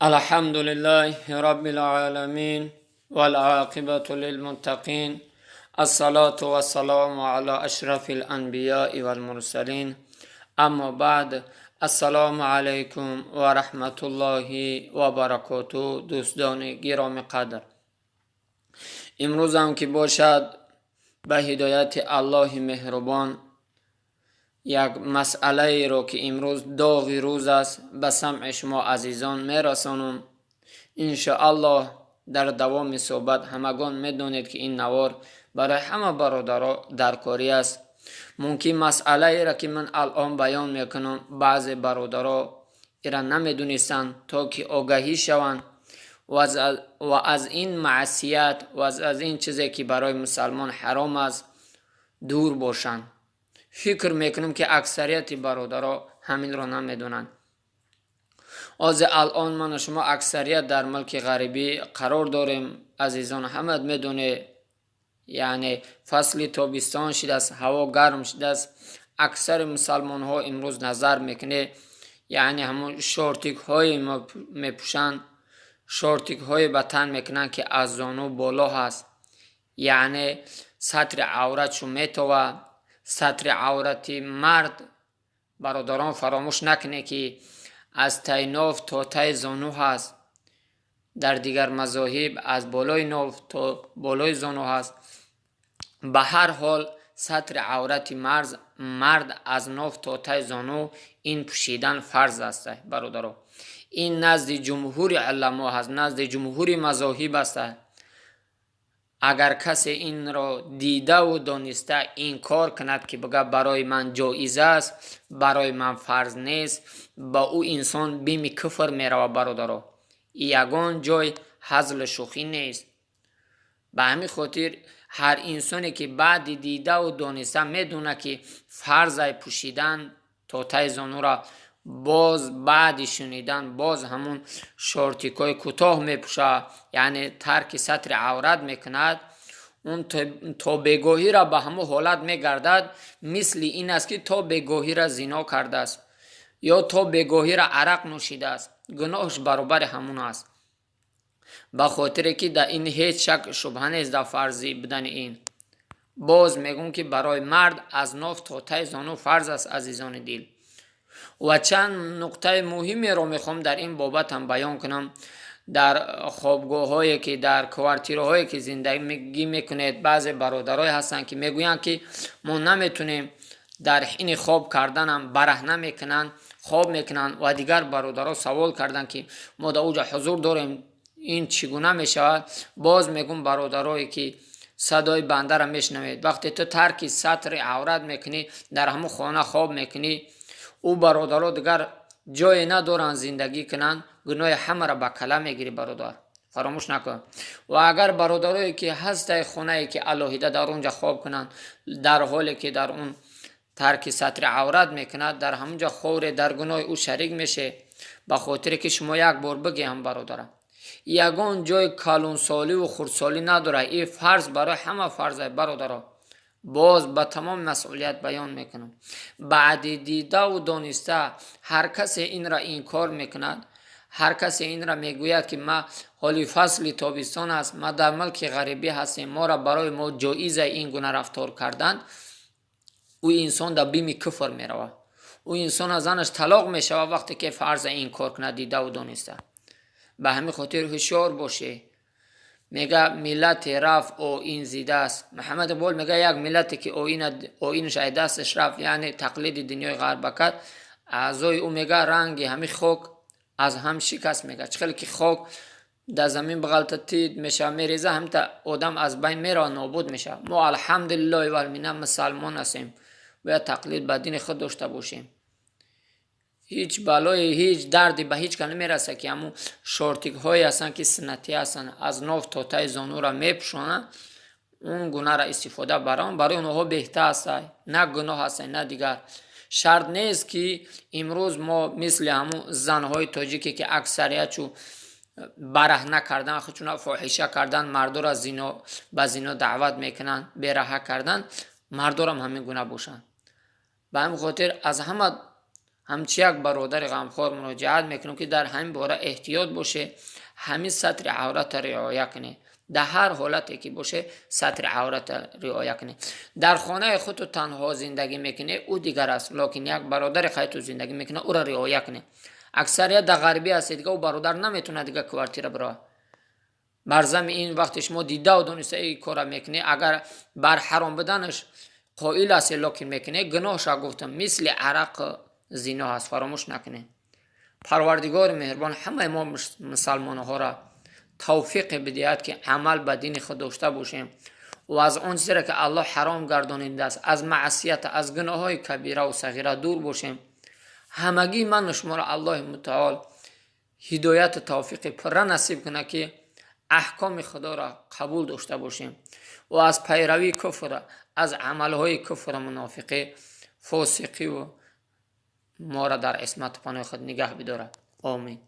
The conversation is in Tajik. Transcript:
الحمد لله رب العالمين والعاقبة للمتقين، الصلاة والسلام على أشرف الأنبياء والمرسلين، أما بعد، السلام عليكم ورحمة الله وبركاته. Дӯстони гиромӣ қадр, имрӯзам ки бошад, ба ҳидояти Аллоҳи меҳрубон як масъалаеро, ки имрӯз доғи рӯз аст, ба самъи шумо азизон мерасонам, иншоаллоҳ. Дар давоми суҳбат ҳамагон медонед, ки ин навор барои ҳама бародаро даркорӣ аст. Мумкин масъалаеро, ки ман алон баён мекунам, баъзе бародаро ира намедонистанд, то ки огаҳӣ шаванд ва аз ин маъсият ва аз ин чизе, ки барои мусалмон ҳаром аст, дур бошанд. Фикр мекунам, ки аксарияти бародаро ҳаминро намедонанд. Ҳозир алон ману шумо аксарият дар мулки ғарибӣ қарор дорем. Азизон, ҳамат медонед, яъне фасли тобистон шудааст, ҳаво гарм шудааст. Аксари мусалмонҳо имрӯз назар мекунед, яъне ҳамон шортикҳое мепӯшанд, шортикҳое ба тан мекунанд, ки аз зону боло ҳаст, яъне сатри авратшу метова. Сатри аврати мард, бародарон, фаромӯш накунед, ки аз таи ноф то таи зону ҳаст. Дар дигар мазоҳиб аз болои ноф то болои зону ҳаст. Ба ҳар ҳол, сатри аврати мард аз ноф то таи зону ин пӯшидан фарз аст, бародаро. Ин назди ҷумҳури уламо ҳаст, назди ҷумҳури мазоҳиб аст. Агар касе инро дидаву дониста инкор кунад, ки бигӯяд, барои ман ҷоиз аст, барои ман фарз нест, ба ӯ инсон бими куфр меравад. Бародаро, ягон ҷой ҳазлу шӯхӣ нест. Ба ҳамин хотир ҳар инсоне, ки баъди дидаву дониста медонад, ки фарзай пӯшидан то таи зонура, боз баъди шунидан боз ҳамун шортикҳои кӯтоҳ мепӯшад, яъне тарки сатри аврат мекунад, он то бегоҳира ба ҳамун ҳолат мегардад. Мисли ин аст, ки то бегоҳира зино кардааст ё то бегоҳира арақ нӯшидааст. Гуноҳш баробари ҳамун аст, ба хотире ки дар ин ҳеҷ шак шубҳа нест дар фарзӣ будани ин. Боз мегӯм, ки барои мард аз ноф то таи зону фарз аст, азизони дил. Ва чанд нуқтаи муҳимеро мехоҳам дар ин бобатам баён кунам. Дар хобгоҳҳое ки, дар квартираҳое ки зиндагӣ мекунед, баъзе бародарое ҳастанд, ки мегӯянд, ки мо наметунем дар ҳини хоб карданам бараҳна мекунанд, хоб мекунанд. Ва дигар бародаро савол карданд, ки мо дар оҷа ҳузур дорем, ин чӣ гуна мешавад? Боз мегӯм, бародарое ки садои бандара мешунавед, вақте ту тарки сатри аврат мекунӣ, дар ҳамун хона хоб мекунӣ, ӯ бародаро дигар ҷое надоранд зиндагӣ кунанд. Гуноҳи ҳамаро ба кала мегирӣ, бародар, фаромӯш накун. Ва агар бародарое ки ҳастай, хонае ки алоҳида дар он ҷа хоб кунанд, дар ҳоле ки дар он тарки сатри аврат мекунад, дар ҳамун ҷа ховре, дар гуноҳи ӯ шарик меше. Ба хотире ки шумо як бор бигӯям, бародара, ягон ҷои калонсоливу хурдсолӣ надорад. Ин фарз барои ҳама фарза, бародаро. Боз ба тамоми масъулият баён мекунам: баъди дидаву дониста ҳар касе инро инкор мекунад, ҳар касе инро мегӯяд, ки ма ҳоли фасли тобистон аст, ма дар мулки ғарибӣ ҳастем, мора барои мо ҷоиза ин гуна рафтор кардан, ӯ инсон дар бими куфр меравад. Ӯ инсон аз занаш талоқ мешавад, вақте ки фарза инкор кунад дидаву дониста. Ба ҳамин хотир ҳушёр бошед. Мега, миллате рафт, оин зидааст. Муҳаммад Иқбол мега, як миллате ки оинаш ай дасташ рафт, яъне тақлиди дунёи ғарба кард, аъзои ӯ, мега, ранги ҳамин хок аз ҳам шикаст. Мега, чӣ хеле ки хок дар замин бағалта тид мешавад, мереза, ҳамта одам аз байн меравад, нобуд мешавад. Мо, алҳамдулиллоҳи валминна, мусалмон ҳастем, бояд тақлид ба дини худ дошта бошем. Ҳеҷ балое, ҳеҷ дарде ба ҳеҷ ка намерасад, ки ҳамун шортикҳое ҳастанд, ки суннатӣ ҳастанд, аз ноф то таи зонура мепӯшонанд, он гунаро истифода баранд, барои онҳо беҳтар аст, на гуноҳ аст, на дигар. Шарт нест, ки имрӯз мо мисли ҳамун занҳои тоҷике, ки аксариятшу бараҳна кардан, худшуна фоҳиша кардан, мардоро ба зино даъват мекунанд, бераҳа кардан, мардорам ҳамин гуна бошанд. Ба ҳамин хотир аз ҳама Ҳамчи як бародари ғамхор муроҷиат мекунам, ки дар ҳамин бора эҳтиёт боше, ҳамин сатри аврата риоя кунед. Дар ҳар ҳолате ки боше, сатри аврата риоя кунед. Дар хонаи худту танҳо зиндагӣ мекунед, ӯ дигар аст, лекин як бародари қайту зиндагӣ мекунад, ӯро риоя кунед. Аксарият дар ғарбӣ ҳастед, дига ӯ бародар наметавонад дига квартира бирава. Бар зами ин вақте шумо дидау дониста ин корра мекунед, агар бар ҳаром буданаш қоил ҳастед, лекин мекунед, гуноҳша гуфтам, мисли арақ, зино ҳаст, фаромӯш накунед. Парвардигори меҳрубон ҳамаи мо мусалмонҳоро тавфиқе бидиҳад, ки амал ба дини худ дошта бошем ва аз он чизере, ки Аллоҳ ҳаром гардонидааст, аз маъсията, аз гуноҳҳои кабираву сағира дур бошем. Ҳамагии ману шуморо Аллоҳи мутаол ҳидояту тавфиқи пурра насиб кунад, ки аҳкоми Худоро қабул дошта бошем ва аз пайравии куфр, аз амалҳои куфру мунофиқӣ, фосиқиву моро дар исмату паноҳи худ нигаҳ бидорад. Омин.